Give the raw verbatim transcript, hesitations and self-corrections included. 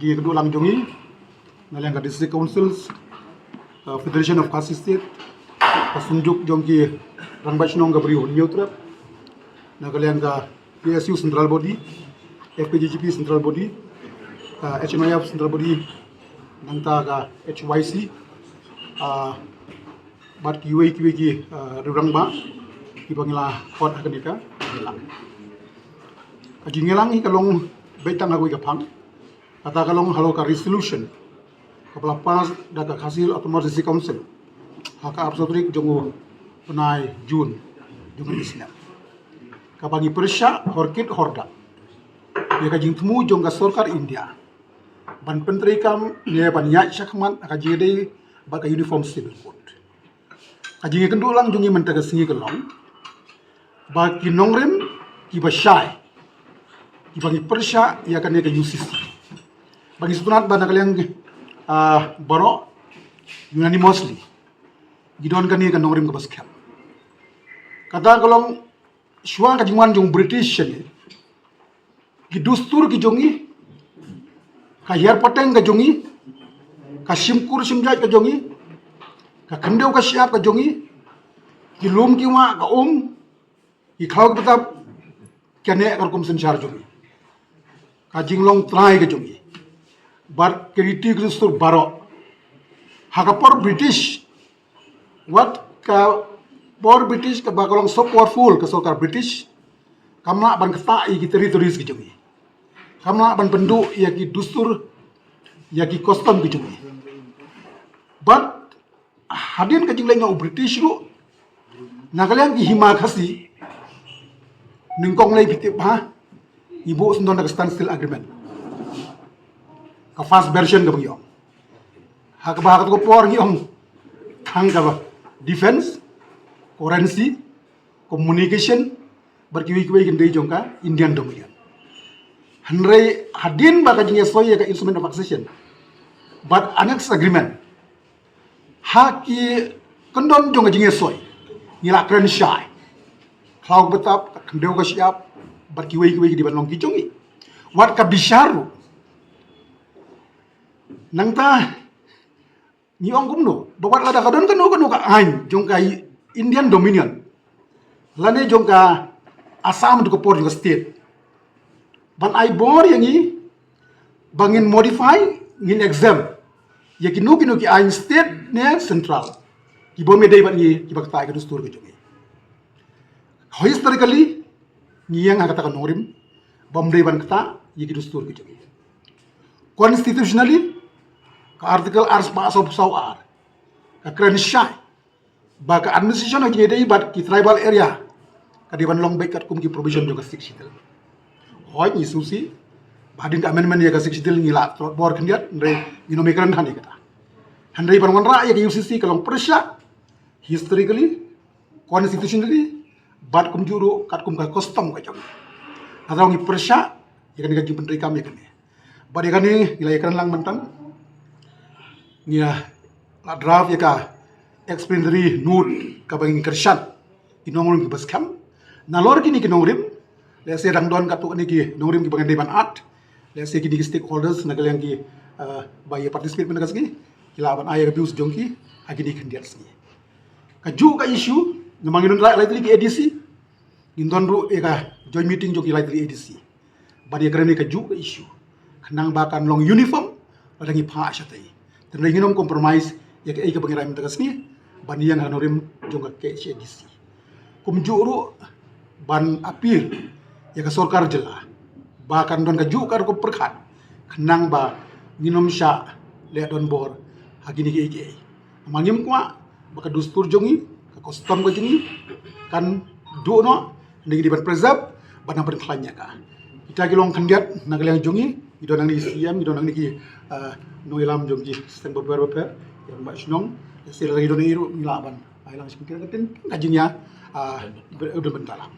Ki kynduh lang jong ngi na liang ka District Councils, uh, Federation of Khasi State, ka Synjuk jong ki Rangbah Shnong ka Bri u Hynñiewtrep, na ka liang ka P S U Central Body, F K J G P Central Body, ka H N Y F Central Body, nangta ka H Y C, uh, bad kiwei kiwei ki, uh, rangbah kiba ngi la khot ha kane ka jingïalang. Ka jingïalang hi ka long beit tang ha kawei ka phang, kata ka long halor ka resolution kaba la pass da ka Khasi Hills Autonomous District Council ha ka arphew saw tarik jong u bnai June jong ka snem, kaba ngi pyrshah hor kit hor dak ïa ka jingthmu jong ka sorkar India ban pyntreikam ne ban ïaid shakhmat ha ka jingïadei bad ka Uniform Civil Code. Ka jingïakynduh lang jong ngi mynta ka sngi ka long ba ki nongrim kiba shai, kiba ngi pyrshah ïa kane ka U C C, ba ngi sngewtynnat ba na ka liang, ah, baroh unanimously ngi don kane ka nongrim kaba skhem. Kata ka long shuwa ka jingwan jong u British shane, ki dustur ki jong ngi, ka hiar pateng ka jong ngi, ka shimkur shimjait ka jong ngi, ka khyndew ka shyiap ka jong ngi, ki lum ki wah, ka um, ki khlaw ki btap, ka neh ka rukom synshar jong ngi, ka jinglong trai ka jong ngi, bad ki riti ki dustur baroh. Ha ka por British, wat ka por British kaba ka long so powerful ka sorkar British, kam lah ban ktah ïa ki territories ki jong ngi, kam lah ban pynduh ïa ki dustur, ïa ki custom ki jong ngi. Bad hadien ka jingleit noh u British ruh, na ka liang ki Hima Khasi, nyngkong lei phi tip ba ngi buh syndon da ka Standstill Agreement, ka first version kaba ngi ong. Ha kaba ha kata ka por ngi ong tang kaba defense, currency, communication, bad kiwei kiwei ki dei jong ka Indian Dominion. Hynrei hadien ba ka jingïasoi ïa ka Instrument of Accession bad Annex Agreement, ha ki kyndon jong ka jingïasoi ngi la kren shai. Khlaw ka btap, ka khyndew ka shyiap, bad kiwei kiwei ki dei ban long ki jong ngi. Wat ka bishar ruh, nangta ngi ong kumno ba wat lada ka don kano kano ka aiñ jong ka Indian Dominion lane jong ka Assam, to ka por jong ka state, ban ai bor ïa ngi ba ngin modify, ngin exempt ïa kino kino ki aiñ state ne central, ki bym ïadei bad ngi, kiba ktah ïa ka dustur ka jong ngi. Historically ngi ïeng ha kata ka nongrim bym dei ban ktah ïa ki dustur ki jong ngi. Constitutionally, ka Article arspah saw phew saw ar ka kren shai ba ka administration ha ka jingïadei bad ki tribal area ka dei ban long beit katkum ki provision jong ka Sixth Schedule. Hooid, ngi sngewsih ba hadien ka amendment ïa ka Sixth Schedule ngi la tlot bor khyndiat, hynrei ngin ym ïakren hangne ïa kata. Hynrei ban wanrah ïa ka U C C ka long pyrshah historically, constitutionally, bad kumjuh ruh katkum ka custom ka jong ngi. Hynrei ngi pyrshah ïa kane ka jingpyntreikam ïa kane. Bad ïa kane ngi la ïakren lang mynta, ngi la draft ïa ka explanatory note kaba ngi kyrshan ki nongrim kiba skhem. Nalor kine ki nongrim, lehse dang don katto katne ki nongrim kiba ngi dei ban add, lehse kine ki stakeholders na ka liang ki, eh, ba ïa participate mynta ka sngi, ki lah ban ai ïa ka views jong ki ha kine ki khyndiat sngi. Kajuh ka issue, namar ngi don lai tylli ki A D C, ngin don ruh ïa ka joint meeting jong ki lai tylli A D C ban ïakren ïa kajuh ka issue, khnang ba kan long uniform lada ngi phah shatei. Te ngi ngin ym compromise ïa kaei kaba ngi rai mynta ka sngi ban ïeng ha nongrim jong ka K H A D C. Kumjuh ruh ban appeal ïa ka sorkar jylla ba kan don kajuh ka rukom pyrkhat, khnang ba ngin ym shah leh donbor ha kine kiei kiei. Namar ngim kwah ba ka dustur jong ngi, ka custom ka jong ngi kan duh noh, ngi dei ban preserve bad nang pynkhlaiñ ïa ka. Kita ki long khyndiat na ka liang jong ngi, ngi don nangne ki C M, ngi don nangne ki, ah, nongïalam jong ki seng bapher bapher, ïa rangbah shnong, ïa shisha ngi don nangne ruh ngi lah ban ai lang sha ki, ka jingïa, ah, u don bynta lang.